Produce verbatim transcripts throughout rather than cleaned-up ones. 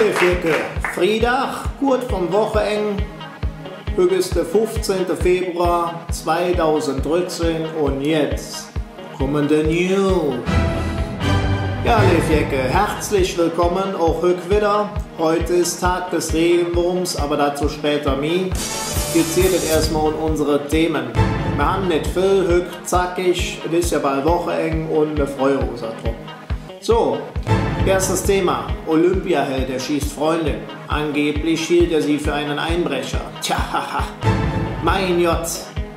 Leef Jecke, Friedag, kooz vör Wochenengk. Hügg es der fuffzehnte Februar zweidausenddrücksehn un jetz kumme de News. Jo, leef Jecke, hätzlich wellkumme, och hügg widder. Hügg es Dag des Regenwurms, ävver dozo späder mih. Jetz geiht et eets ens öm unse Theme. Mer han nit vill, hügg zackig, et es jo bal Wochenengk un ne Freude us der Trupp. Su, eeschtes Thema, Olympiaheld, der schießt Freundin. Angeblich hielt er sie für einen Einbrecher. Tja, haha. Mein Jott,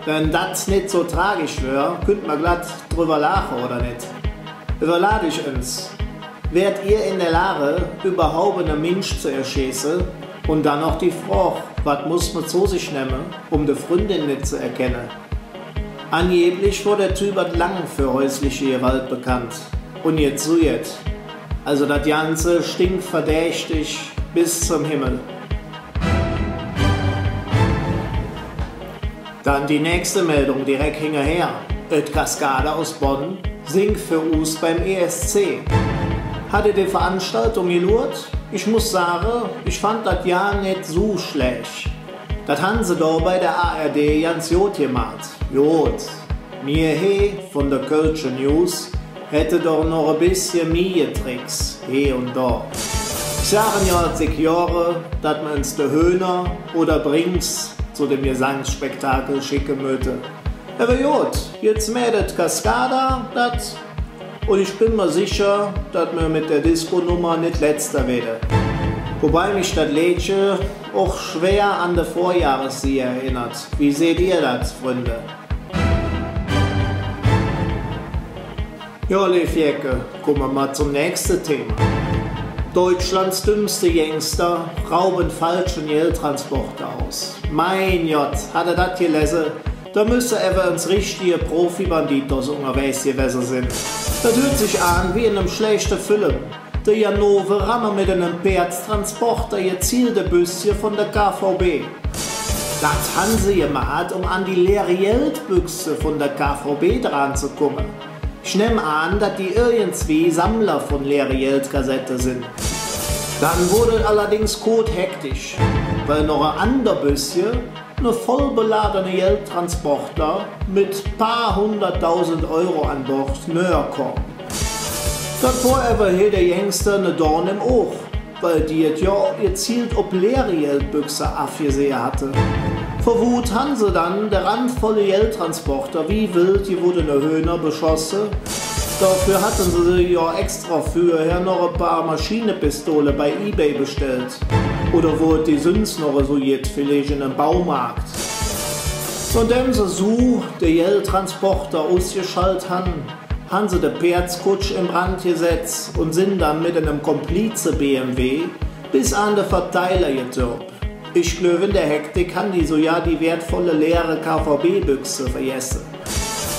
wann dat nit su tragisch wör, künnt mer glatt drüvver laache, oder nit? Üvverlaht üch ens. Wärt ehr en der Lag, üvverhaup ene Minsch ze erscheeße? Un dann noch die Frog, wat muss mer zo sich nemme, öm de Fründin nit ze erkenne? Angeblich wor der Typ ald lang för häusliche Gewalt bekannt. Un jetz su jet. Alsu dat Ganze stink verdächtig bes zom Himmel. Dann die nächste Meldung direk hingerher. Et Cascada us Bonn singk för us beim E S C. Hat ehr de Veranstaltung geluurt? Ich muss sage, ich fand dat jo nit su schlääch. Dat han se do bei der A R D ganz god gemaht. God. Mir he vun der Kölsche News hätte doch noch e bessche mih Tricks he un do. Ich sage jo ald zick Johre, dat mer ens de Höhner oder Brings zo dem Gesangsspektakel schecke mööte. Ävver god, jetz mäht et Cascada dat. Un ich ben mer secher, dat mer met der Disco-Nummer nit Letzte weede. Wobei mich dat Leedche och schwer an de Vorjahressieg erinnert. Wie seht ehr dat, Fründe? Jo, leef Jecke, kumme mer ens zom nächste Thema. Deutschlands dümmste Gangster rauben falschen Geldtransporter aus. Mein Jott, hat ehr dat gelese? Do müsse ävver ens richtige Profi-Banditos ungerwägs gewäse sin. Dat hürt sich aan wie en enem schläächte Film. De Ganove ramme met enem Peerdstransporter gezielt e Büssche vun der K V B. Dat han se gemaht, öm an die leere Geldbüchse vun der K V B dranzekumme. Ich nemme aan, dat die irgendwie Sammler vun leere Geldkassette sin. Dann woodt et allerdings kooz hektisch, weil noch e ander Büssche, ne vollbeladene Geldtransporter met paar hunderttausend Euro an Bord, nöher kom. Dat wor ävver he de Gangster ne Dorn em Aug, weil die et jo gezielt op leere Geldbüchse avgesehe hatte. Vör Wut han se dann de randvolle Geldtransporter wie willt gewodene Höhner beschosse. Doför hatte se jo extra vürher noch e paar Maschinepistole bei eBay bestellt. Oder woodt die söns noch esu jet, villeich en enem Baumark. Nodäm se su de Geldtransporter usgeschalt han, han se de Peerdskutsch en Brand gesetz un sin dann met enem Komplize-B M W bes an de Verteiler gezerrt. Ich gläuv, en der Hektik han die sugar die wertvolle leere K-V-B-Büchse vergesse.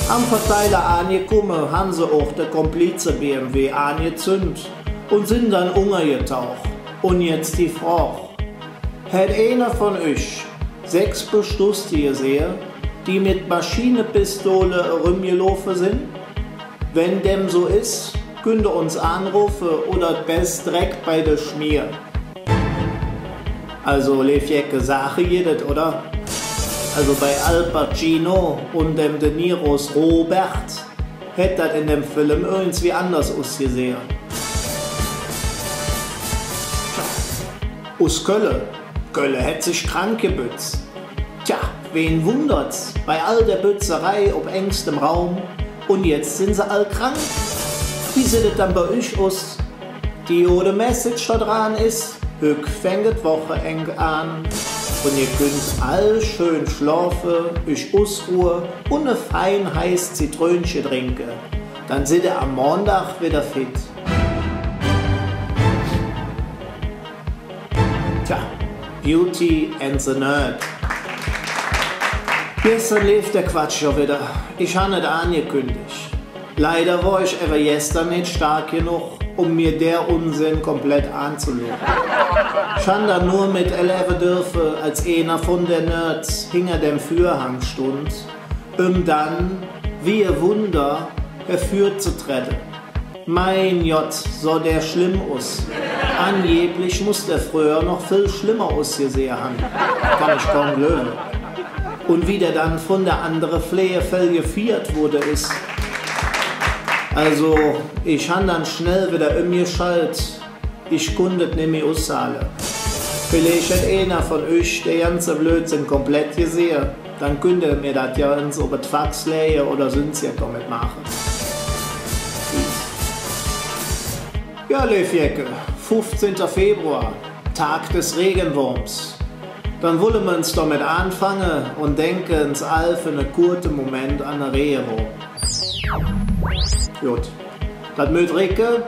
Am Verteiler aangekumme, han se och der Komplize-B M W aangezünd un sin dann ungergetauch. Un jetz die Frog: Hät einer vun üch sechs Bestutzte gesehe, die met Maschinepistole erömgelofe sin? Wann däm su es, künnt ehr uns aanrofe oder et bess direk bei de Schmier. Also, leev Jecke, Saache gitt et, oder? Also bei Al Pacino un dem De Niros Robert hät dat en dem Film irgendwie anders usgesehe. Us Kölle. Kölle hät sich krank gebütz. Tja, wen wundert's? Bei all der Bützerei op engstem Raum. Un jetz sin se all krank. Wie süht et dann bei üch us? Die gode Message do dran es: Hügg fängk et Wocheengk aan. Un ehr künnt all schön schlofe, üch usruhe un e fein heiß Zitrönche drinke. Dann sidd ehr am Mondag widder fit. Tja, Beauty and the Nerd. Gester leef der Quatsch jo widder. Ich han et aangekündig. Leider wor ich ävver gester nit stark genog, öm mir der Unsinn komplett aanzeluure. Ich han dann nor meteleve dürfe, als einer vun de Nerds hinger dem Vürhang stundt, öm dann, wie e Wunder, hervürzetrede. Mein Jott, soh der schlemm us. Angeblich muss dä fröher noch vill schlemmer usgesehe han. Kann ich kaum gläuve. Un wie dä dann vun de andere Fleegevieh gefeet woode es. Also, ich han dann schnell widder ömgeschalt. Ich kunnt et nit mih ushalde. Villeich hät einer vun üch dä ganze Blödsinn komplett gesehe. Dann künnt ehr mir dat jo ens op et Fax läge oder söns jet domet maache. Jo, leev Jecke, fuffzehnter Februar, Tag des Regenwurms. Dann wolle mer ens domet aanfange un denke ens all för ene kurze Moment an der Regenwurm. God. Dat mööt recke.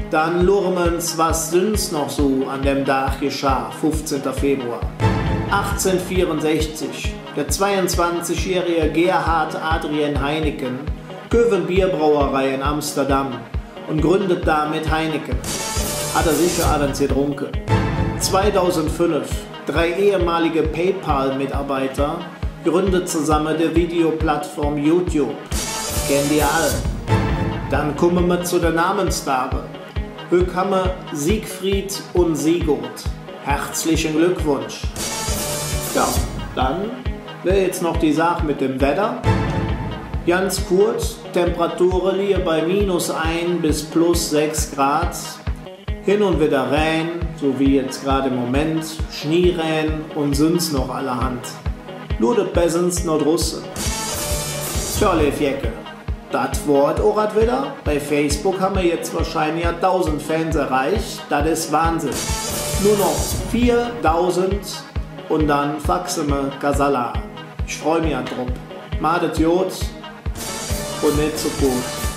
Dann luure mer ens, wat söns noch su an däm Dag geschah, fuffzehnter Februar. Achzehnhundertvierundsechzig, der zweiundzwanzigjährige Gerhard Adrien Heineken köf en Bierbrauerei en Amsterdam un gründet domet Heineken. Hät hä secher allens gedrunke. Zweidausendfünf, drei ehemalige PayPal-Mitarbeiter gründet zesamme de Videoplattform YouTube. Kennt ehr all. Dann kumme mer zo de Namensdage. Hügg han mer Siegfried un Sigurd. Hätzliche Glöckwunsch. Jo, dann wör jetz noch die Saach met dem Wedder. Ganz kurz, Temperature lige bei minus ein bes plus sechs Grad. Hin un widder Rähn, su wie jetz grad em Moment, Schnierähn un söns noch allerhand. Luurt et bessens noh drusse. Tja, leev Jecke, dat wor et och ald widder. Bei Facebook han mer jetz wahrscheinlich jo dausend Fans erreich. Dat es Wahnsinn. Nor noch veerdausend un dann faxe mer Kasala. Ich freu mich ald drop. Maht et god un nit zo kod.